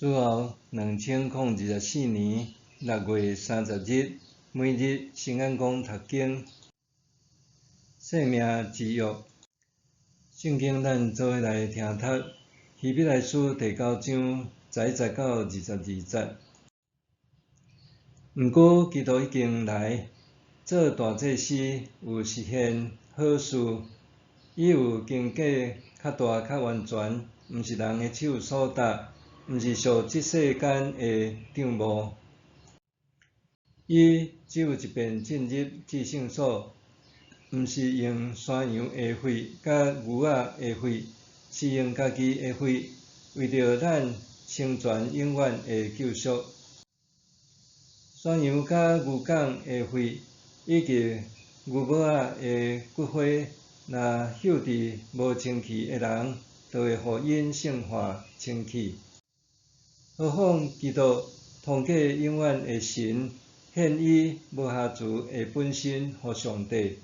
主後2024年6月30日，每日新眼光讀經，生命之約。聖經咱做伙來聽讀希伯來書第九章11節到22節。毋過基督已經來，做大祭司，有實現好事，伊有經過較大較完全，毋是人的手所搭，毋是屬這世間的帳幕。伊只有一遍進入至聖所，毋是用山羊的血佮牛仔的血，是用家己的血，為著咱成全永遠的救贖。山羊佮牛犅的血，以及牛母仔的骨灰，若搝佇無清氣的人，就會予𪜶聖化清氣。何況基督通過永遠的神，獻伊無瑕疵的本身予上帝，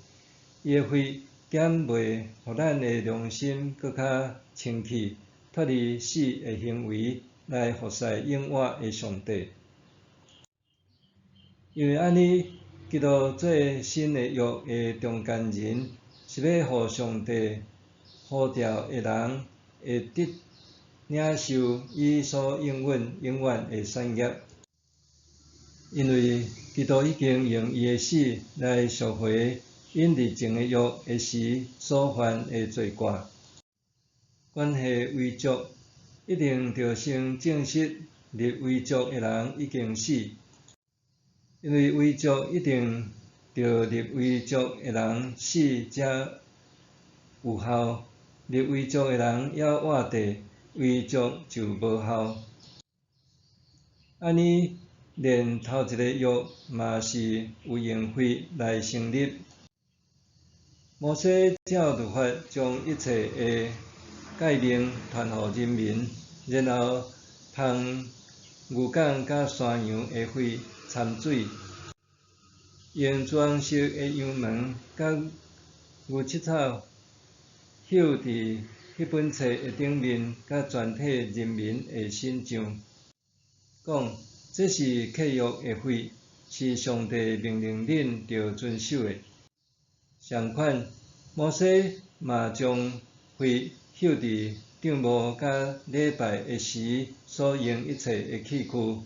伊的血敢袂予咱的良心閣較清氣，脫離死的行為，來服侍永活的上帝？因為按呢，基督做新的約的中間人，是欲予上帝呼召的人會得領受伊所應允永遠的產業。因為基督已經用伊的死來贖回𪜶佇前个約的時所犯的罪過。關係遺囑，一定著先證實立遺囑的人已經死，因為遺囑一定著立遺囑的人死才有效，立遺囑的人猶活著，遺囑就無效。按呢，連頭一个約嘛是有用血來成立。摩西照律法將一切的誡命傳予人民，然後捧牛犅佮山羊的血摻水，用朱紅色的羊毛佮牛膝草繡佇彼本冊的頂面，佮全體人民的身上，講：這是契約的血，是上帝命令恁著遵守的。相款，摩西嘛將血搝佇帳幕佮禮拜的時所用一切的器具。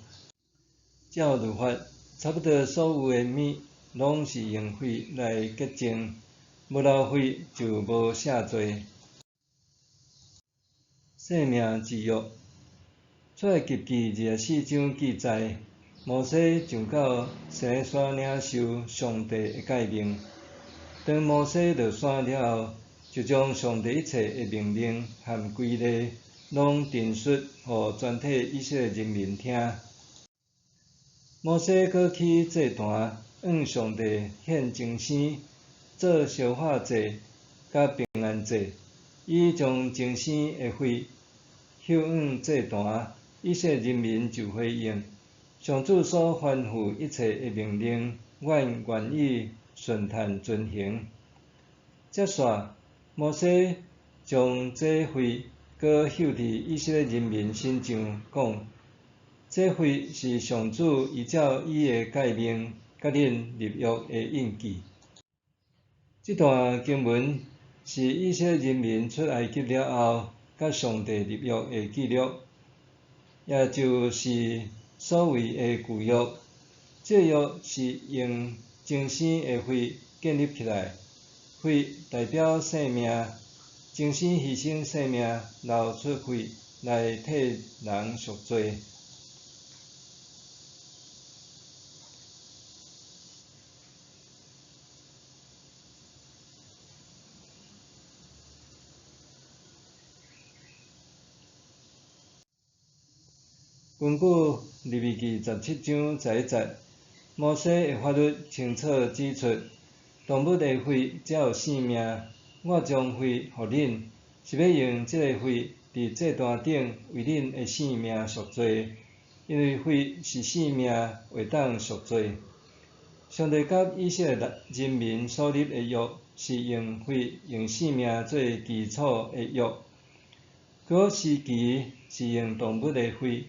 照律法，差不多所有的物攏是用血來潔淨，無流血就無赦罪。生命之約，出埃及記24章記載，摩西上到西奈山領受上帝的誡命。當摩西落山了後，就將上帝一切的命令和規例，攏陳述予全體以色列人民聽。摩西閣起祭壇，向上帝獻精牲，做燒化祭佮平安祭。伊將精牲的血搝向祭壇，以色列人民就回應：上主所吩咐一切的命令，阮願意順趁遵行。接續，摩西將這血閣搝佇以色列人民身上，講：這血是上主依照伊的誡命佮恁立約的印記。這段經文是以色列人民出埃及了後，佮上帝立約的記錄，也就是所謂的舊約。這約是用精牲的血建立起來，血代表生命，精牲犧牲生命，流出血來替人贖罪。根據利未記17章11節，摩西的法律清楚指出，動物的血才有性命。我將血予恁，是欲用這个血佇祭壇頂為恁的性命贖罪，因為血是性命，會當贖罪。上帝佮以色列人民所立的約，是用血、用性命做基礎的約。舊約時期是用動物的血。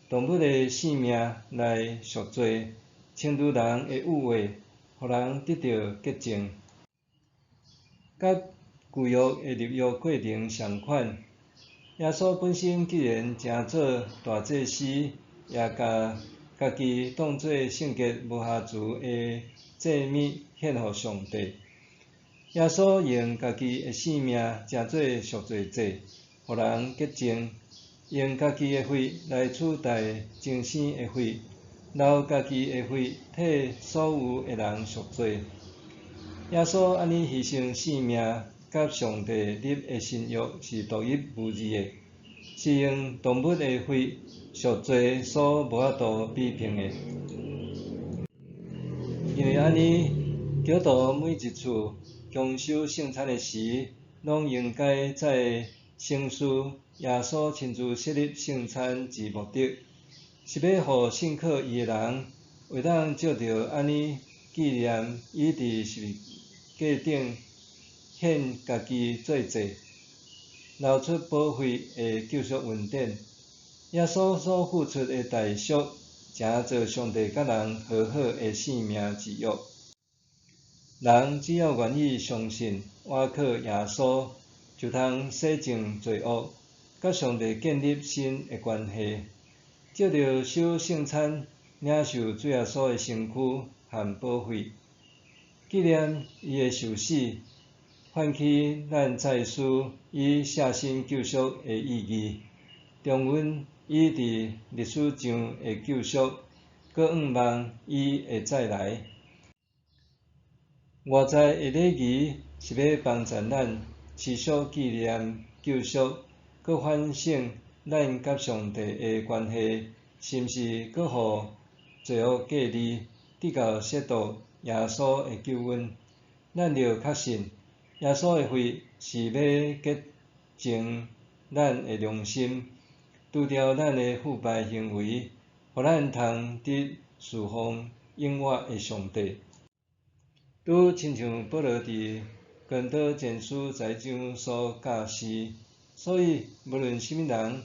動物的性命來贖罪，清除人的污穢，予人得著潔淨。佮舊約的立約過程相款，耶穌本身既然成做大祭司，也共家己當做聖潔無瑕疵的祭物獻予上帝。耶穌用家己的性命成做贖罪祭，予人潔淨；用家己的血來取代重生的血，流家己的血替所有的人贖罪。耶穌按呢犧牲性命，佮上帝立的新約是獨一無二的，是用動物的血贖罪所無法度比拼的。因為按呢，基督徒每一次共守聖餐的時，攏應該再省思耶穌親自設立聖餐之目的，是欲予信靠伊的人會當藉著按呢紀念伊佇十字架頂獻家己做祭，流出寶血的救贖恩典。耶穌所付出的代贖，成做上帝佮人和好的生命之約。人只要願意相信、倚靠耶穌，就通洗淨罪惡，佮上帝建立新的關係。藉著守聖餐，領受主耶穌的身軀和寶血，紀念伊的受死，喚起咱再思伊捨身救贖的意義，重溫伊佇歷史上的救贖，閣向望伊會再來。外在的禮儀是欲幫助咱持續紀念救贖，閣反省咱佮上帝的關係，是毋是閣予罪惡隔離，直到褻瀆耶穌的救恩。咱著確信，耶穌的血是欲潔淨咱的良心，除掉咱的腐敗行為，予咱通得侍奉永活的上帝。拄親像保羅佇哥林多前書11章所教示，所以無論啥物人，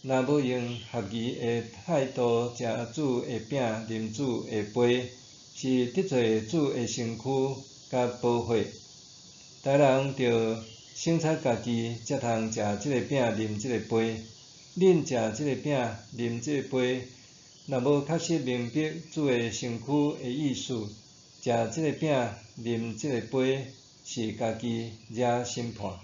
若無用合宜的態度食主的餅、啉主的杯，是得罪主的身軀佮寶血。逐人著省察家己，才通食這个餅、啉這个杯。恁食這个餅、啉這個杯，若無確實明白主的身軀的意思，食這個餅、啉這个杯，是家己惹審判。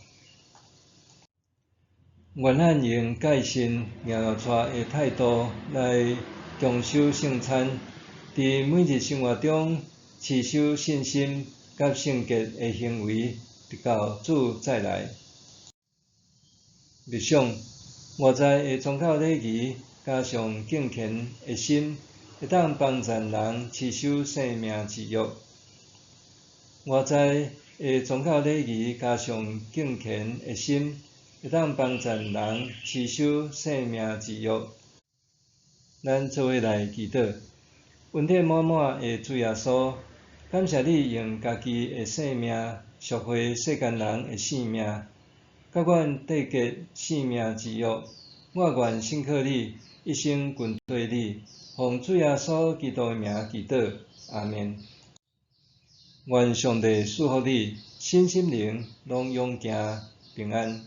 願咱用謹慎、𠢕𠢕掣的態度來共守聖餐，佇每日生活中持守信心佮聖潔的行為，直到主再來。默想，外在的宗教禮儀加上敬虔的心，會當幫助人持守生命之約。外在的宗教禮儀加上敬虔的心，會當幫助人持守生命之約。咱做伙來祈禱，恩典滿滿的主耶穌，感謝你用家己的性命贖回世間人的性命，佮阮締結生命之約。我願信靠你，一生跟隨你。奉主耶穌基督的名祈禱，阿們。願上帝賜福你，身心靈攏勇健平安。